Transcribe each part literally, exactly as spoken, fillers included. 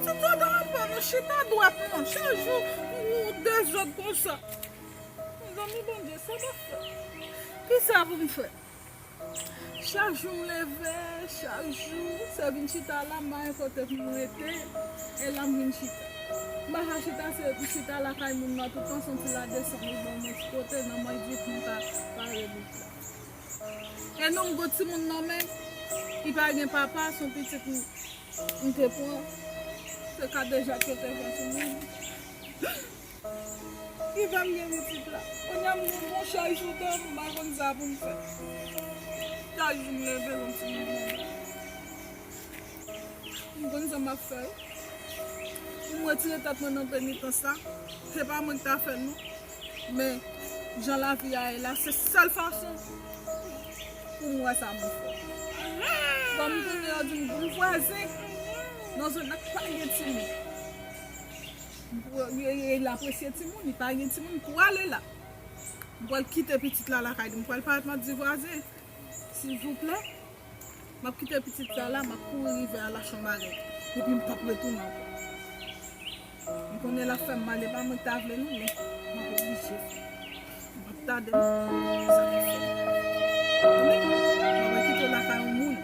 Ti tata, pa nou chita dwat non. Chak jou, nou dezòd konsa. Mezanmi, Bondye, sa m ap fè? Kisa pou m fè? Chak jou m leve, chak jou, se vin chita la, m pa gen kote pou m rete, e la m vin chita. M pa ka chita, se chita lakay moun nan, tout tan se yon ti ladesann, li ban mwen ti kote nan mwen di pou m ka pare bout la. E non, m gon timoun nan men, li pa gen papa, se yon pitit m, m te pran, se kadejak yo te fè sou mwen. Ki fè m gen pitit la. Kounye a m gen yon chay sou do m, m pa konn sa pou m fè. Chak jou m leve, yon timoun mwen. M konn sa m ap fè wi. Pou m retire tèt mwen nan penitans la, se pa mwen ki ta fè l non. Men, jan lavi a ye la, se sèl fason pou m wè sa pou m fè. Kòm m konnen yo di m gon vwazen nan zòn nan ki pa gen timoun. Li, li, li apresye timoun, li pa gen timoun pou ale la. M pral kite pitit la lakay li, m pral parèt, m ap di vwazen, silvouplè, m ap kite pitit la la, m ap kouri rive a l achte yon bagay. Epi m p ap retounen ankò. M konnen l ap fè m mal, e pa mwen ki ta vle non, men m ap oblije fè. M p ap tande non. Sa m ap fè? Konnen, m ap kite w lakay yon moun.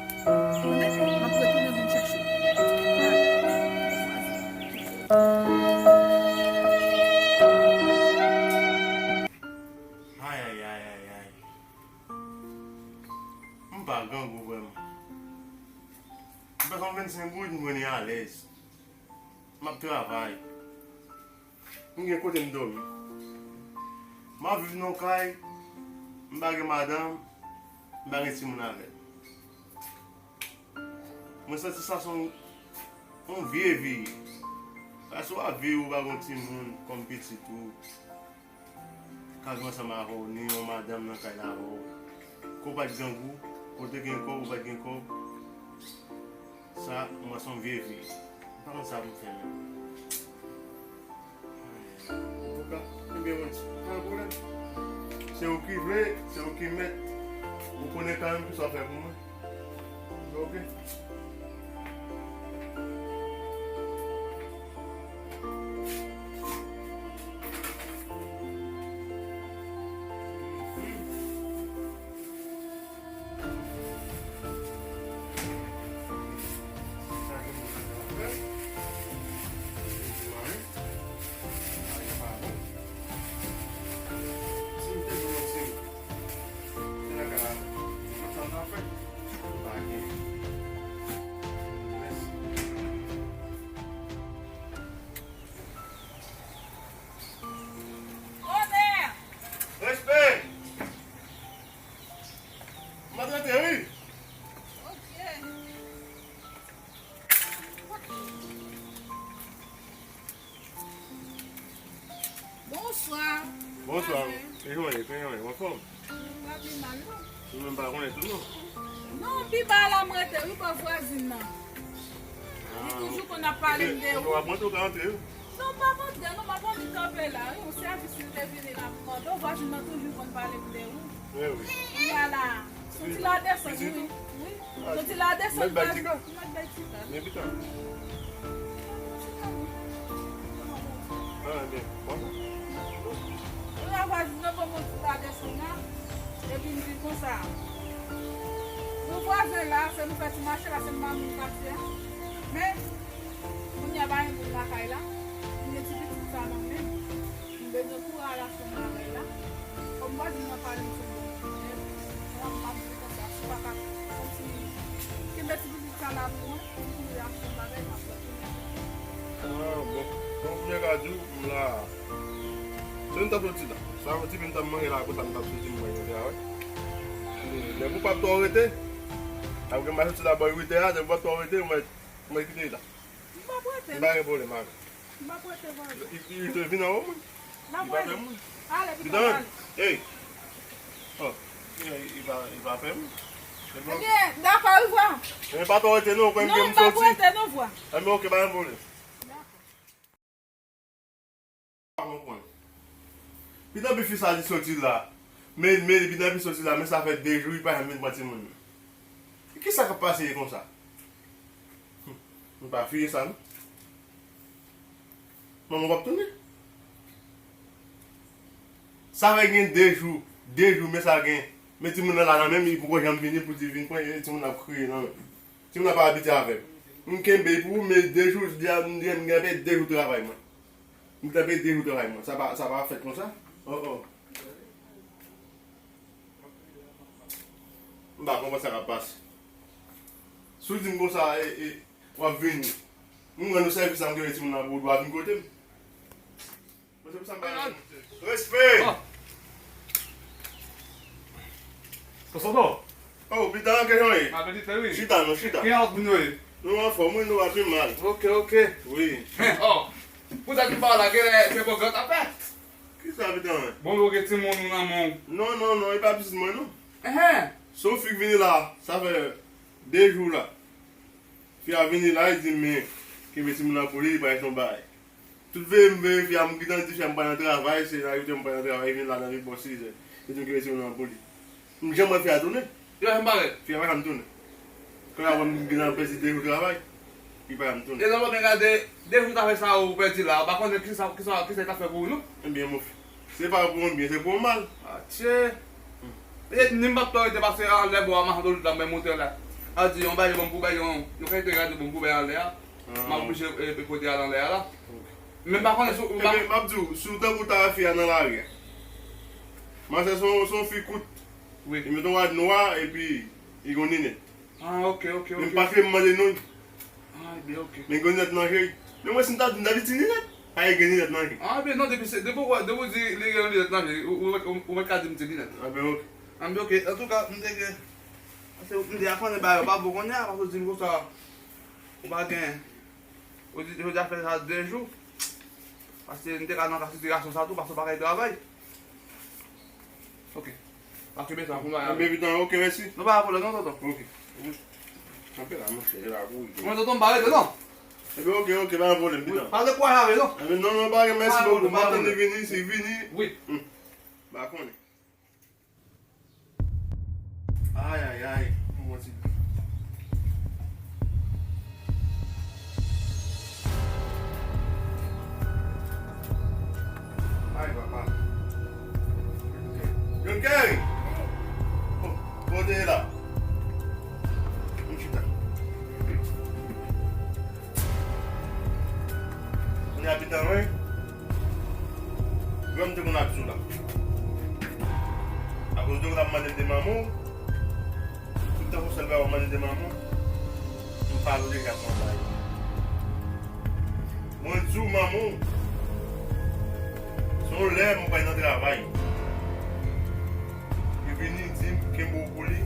Konnen, m ap retounen vin chèche w. Ay, ay, ay, ay, ay. M pa grangou vrèman. M pa gen vennsenk goud, m rete alèz. M ap travay. M gen kote m dòmi. M ap viv nan yon kay, m pa gen madanm, m pa gen timoun avè m. Mwen santi sa se yon, yon vye vi. Paske w ap viv, ou pa gen yon timoun kòm pitit ou k ap viv ansanm avè w, ni yon madanm nan kay la avè w. Ke w pa t grangou, ke w te gen kòb, ou pa t gen kòb. Sa, mwen se yon vye vi. M pa konn sa pou m fè menm. Antouka, ebyen, mwen di, pa gen pwoblèm. Se ou ki vle, se ou ki mèt. Ou konnen kanmenm ki sa w fè pou mwen. Ok. Respè! M ap rete, wi. Bonswa. Bonswa. Vwazen. Kijan w ye? Kijan w ye? Ou anfòm? M pa pi mal, non. Ou menm pa konnen tou, non? Non, pi ba la m rete, wi, bò vwazin nan. Li toujou konn ap pale m de ou. W ap montre w ka antre, wi. Non, m p ap antre, non, m ap annik kanpe la, wi. Yon sèvis li te vini la pou mande w, vwazin nan toujou konn pale m de ou. Wi, wi. Li a la. Soti la desann, wi. Wi. Soti la desann, mèt bay ti ka. Mèt bay ti ka. Men pita. Ah, byen. Bon. Wi, la vwazin nan ban mwen ti la desann la. Epi m di konsa. Nou vwazen la, se nou fè ti mache la, se nou ba moun katye a. Men, kounye a pa gen moun lakay la. M gen ti pitit sa nan men m. M bezwen kouri al achte yon bagay la. Kòm vwazin nan pale m sou bon, men, m ap di konsa, si w pa ka kontinye kenbe ti pitit sa la pou mwen, m kouri achte yon bagay, m ap retounen. Ah, bon. Bon, m byen ka di w, m la. Se nou t ap soti la. Sa vle di m t ap manje la, konsa m t ap soti, m manje la, wi. Depi w pa twò rete, apre m soti la bò uit è a, depi w pa twò rete, mwen, mwen kite la. M p ap rete. M pa gen pwoblèm avè l. M p ap rete vwazen. Li, li, li vin anwo mwen. Li pa fè moun. Ale, pitit, ale. Ey! Oh, li, li pa, li pa fè moun. Ebyen, dakò, wi, vwa. Men pa twò rete non, kòm m soti. Non, m p ap rete non, vwa. Ebyen, ok, pa gen pwoblèm. Dakò. Pa konprann. Pitit, depi fi sa li soti la, men, men, depi fi soti la, men sa fè de jou, li pa janm vin pran timoun nan. Kisa k ap pase konsa? Hum, nou pa fini sa, non? Manman p ap tounen. Sa fè gen de jou, de jou, men sa gen. Men timoun nan la nan menm, li poko janm vini pou di vin pran, e timoun nan ap kriye nan menm. Timoun nan pa abitye avè m. M kenbe pou ou, men de jou, jodi a, m gen, m gen de jou travay mwen. M gen de jou travay mwen. Sa pa, sa pa fèt konsa. Oh, oh. M pa konprann sa k ap pase. Si w di m konsa, e, e, w ap vini. M rann ou sèvis la, m kenbe timoun nan pou ou, w ap vin kote m. Mwen se pou sa m pa... Respè! Oh. Tonton. Oh, Pita, ke jan w ye? Mwen byen, wi. Chita non, chita. Ki lòt moun yo ye? Nou anfòm, wi, nou pa pi mal. Ok, ok. Wi. Oh, pou sa ki pa la, gen lè se pwogrè w t ap fè. Kisa, Pita, mwen? Bon, ou gen timoun ou nan men w. Non, non, non, e pa pitit mwen, non. Enhen. Se yon fi k vini la, sa fè de jou la. Fi a vini la, li di m, men, kenbe timoun nan pou li, li pral fè yon bagay. Tout veye m veye fi a, m gentan di fi a m pral nan travay, se la yo te m pral nan travay, li vin la nan vin bò sizè. Li di m kenbe timoun nan pou li. M janm wè fi a tounen. Li pa janm parèt. Fi a pa janm tounen. Kounye a, m gentan pèdi de jou travay. Li pa janm tounen. E lè w ap gade, de jou travay sa ou pèdi la, ou pa konnen kisa, kisa, kisa li ta fè pou ou, non? Ebyen, mon frè. Se pa pou yon byen, se pou yon mal. Atye. Petèt ni m p ap tò rete pase anlè bò a machan dlo la, mwen monte la. A di, yon bagay bon pou bay, yon, yon kalite radyo bon pou bay anlè a. M ap oblije, e, e, pote al anlè a la. Men m pa konnen si w, m pa... Ebyen, m ap di w, si w tankou ta fi a nan lari a. Manzè se yon, se yon fi kout. Wi. Li met yon rad nwa, epi li gon ninèt. Ah, ok, ok, ok. Men m pa vle mande non. Ah, ebyen, ok. Men gen linèt nan je. Men mwen, si m ta di, m ta di ti linèt. Pa gen linèt nan je. Ah, ebyen, non, depi se, depi w, depi w di li gen linèt nan je, ou, ou, ou, ou mèt ka di m ti linèt. Ah, ben, ok. Ah, ebyen, ok. Antouka, m te gen, se, m te aprann ba yo pa bon kounye a, paske w di m konsa, ou pa gen, ou di, jodi a fè sa de jou. Paske m te ka nan ka sitiyasyon sa tou, paske w pa ka travay. Ok. M ap kenbe sa pou nou. Ebyen, Pita, ok, mèsi. Non, pa pwoblèm, non, tonton. Ok. Kanpe la, monchè, e la pou ou ye. Mwen, tonton, m pa rete, non. Ebyen, ok, ok, pa gen pwoblèm, Pita. Pa dekouraje avè l, non. Ebyen, non, non, pa gen, mèsi bokou. M ap tann li vini, si l vini. Wi. M pa konnen. Ay, ay, ay. Bon, ti. Ay, papa. John Kerry! Bon, kote e la? Vin chita. Kounye a Pita, wi. Jan m te konn ap di w la. Akoz w te konn ap mande m de manman w, tout tan pou sèl bagay w ap mande de manman w, m pale w deja pou yon bagay. Mwen di w manman w, se yon lè mwen pral nan travay. Li vini di m kenbe w pou li,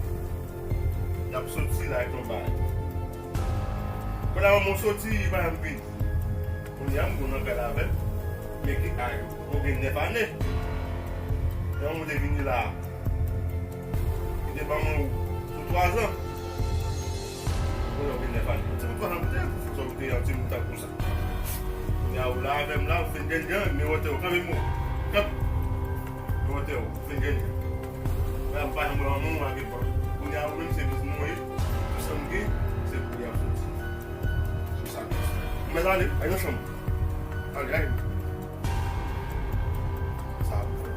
y ap soti la ak yon bagay. Kounye a manman w soti, li pa janm vini. Kounye a m konn nan kay la avè l. Men ki aj ou? Ou gen nèf ane. Lè manman w te vini la, li te manman w sou twa zan. Kounye a ou gen nèf ane. Ou te sou twa zan pou te, pou sa ou te yon timoun tankou sa. Kounye a ou la avè m la, ou fin jennjan, men wotè ou kanpe pou mwen. Kanpe. Men wotè ou fin jennjan. Kounye a m pa janm wè manman w ak epòl. Kounye a ou menm se pitit mwen ou ye. Tout sa m gen, se pou ou y ap soti. Se sa. Ou mèt ale, al nan chanm ou. Ale, ale. Sa pou fè.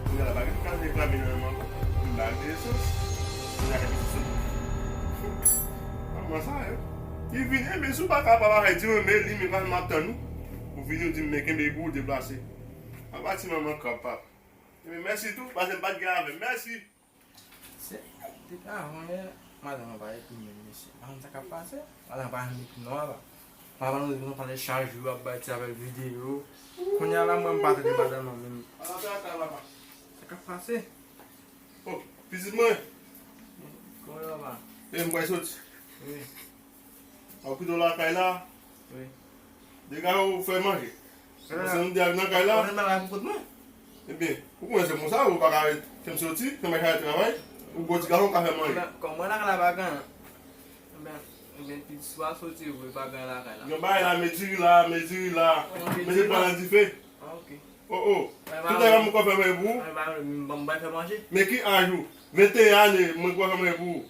Kounye a la pa gen kal reklame nan menm ankò. M ba l de esans. Kounye a la pitit sou. Manman sa yo. Li vin, enben, si w pa kapab avè l, di mwen, men li, men pa m ap tann ou. Ou vini, ou di m, men kenbe pou ou deplase. Apa ti manman krab, papa. Enben, mèsi tou, paske m pa t gen avè m. Mèsi. Se, depi avan yè, madanm nan pa epi menm, mesye. Pa konn sa k ap pase. Madanm pa janm epi non, apa. Madanm nou, nou pale chak jou, ap bay ti apèl videyo. Kounye a la, mwen, m pa tande madanm nan menm. Sa k ap pase? Oh, pitit mwen. Kòman yo, papa? E, m pral soti. Wi. A w kite w lakay la. Wi. Degaje w fè manje. Paske m te al nan kay la. Mwen menm bagay pou kont mwen. Ebyen, ou konnen se konsa, ou pa ka fè m soti, fè m al travay. Ou gwo ti gason, ou ka fè manje. Kòm mwen lakay la pa gen anyen. Ebyen, ebyen, pitit swa soti vre, pa gen lakay la. Gen bagay la, met diri la, met diri la. Met diri la. Met diri pa nan dife. Ah, ok. Oh, oh. Tout a la mwen ka fè manje pou ou. M pa fè manje. Men ki aj ou? Venteyen ane, mwen ka fè manje pou ou.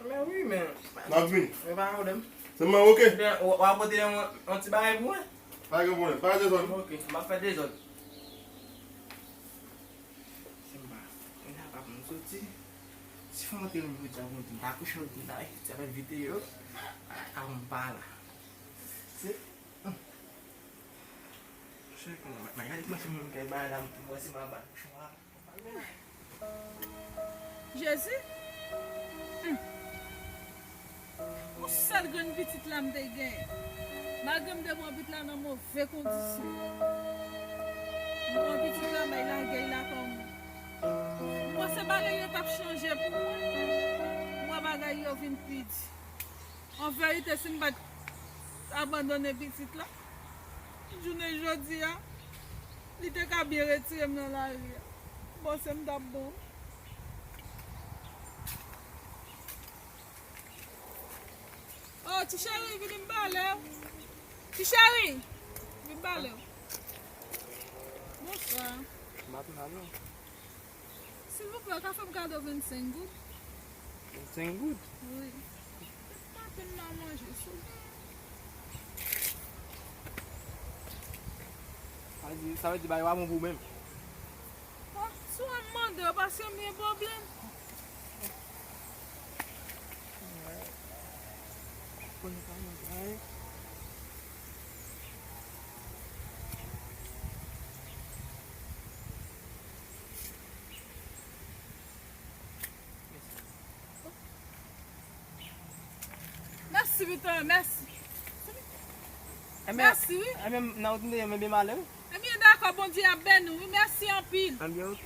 Men wi, men. N ap vin. Men pa pwoblèm. Sèlman, ok. Ebyen, w, w ap pote yon, yon ti bagay pou mwen? Pa gen pwoblèm, pa dezòd. Ok, m ap fè dezòd. Se m pa, mwen la pa pou m soti. Si fò antre yon jodi a, bon, m pa kouche jodi la, se avèk videyo. A, a, m pa la. Se, hum. Chèk, mwen, mwen gade kòman se moun kay bagay la, m wè si m ap bat bouchon la. Jezi! Hum. Yon sèl grenn pitit la m te genyen. Malgre m te pran pitit la nan move kondisyon. M pran pitit la, m bay lagèy la kòm. M panse bagay yo t ap chanje pou mwen. M wè bagay yo vin pi di. An verite, si m pa t abandone pitit la, jounen jodi a, li te ka byen retire m nan lari a. M panse m t ap bon. Oh, ti cheri, vini m pale w. Ti cheri, vin pale w. Bonswa. M ap la non. Silvouplè, ou ka fè m kado vennsenk goud? Vennsenk goud? Wi. Maten m pa manje, sou. Sa vle di, sa vle di bagay yo pa bon pou ou menm. Bon, si w ap mande yo, paske m gen pwoblèm. Konnen pa manje, hein? Mèsi, Victor, mèsi. Mèsi, wi. Ebyen, nan wout m te ye, men byen m ale, wi. Ebyen, dakò, Bondye ap beni w, wi. Mèsi anpil. Ebyen, ok.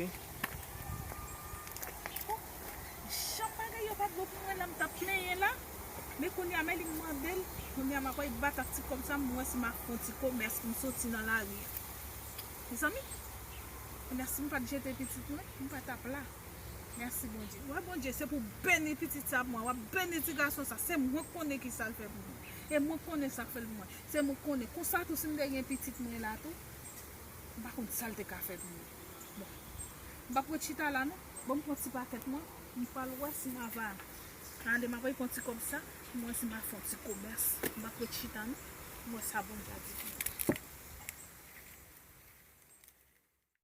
Jan bagay yo pa t bon pou mwen la, m t ap plenyen la. Men kounye a, men li m mande l. Kounye a, m ap al bat ak ti kòb sa, m wè si m a fè yon ti komès pou m soti nan lari a. Mezanmi, kounye a, si m pa t jete pitit mwen, m pa t ap la. Mèsi, Bondye. Wè, Bondye, se pou beni pitit sa pou mwen. W ap beni ti gason sa. Se mwen k konnen ki sa l fè pou mwen. E mwen konnen sa k fè l pou mwen. Se mwen k konnen. Konsa tou, si m te gen pitit mwen la tou, m pa konn sa l te ka fè pou mwen. Bon. M p ap ret chita la, non. Ban m pran ti pakèt mwen. M pral wè si m ava ale. M ap pran ti kòb sa. M wè si m a fè yon ti komès. M p ap ret chita, non. M wè sa Bondye ap di pou mwen.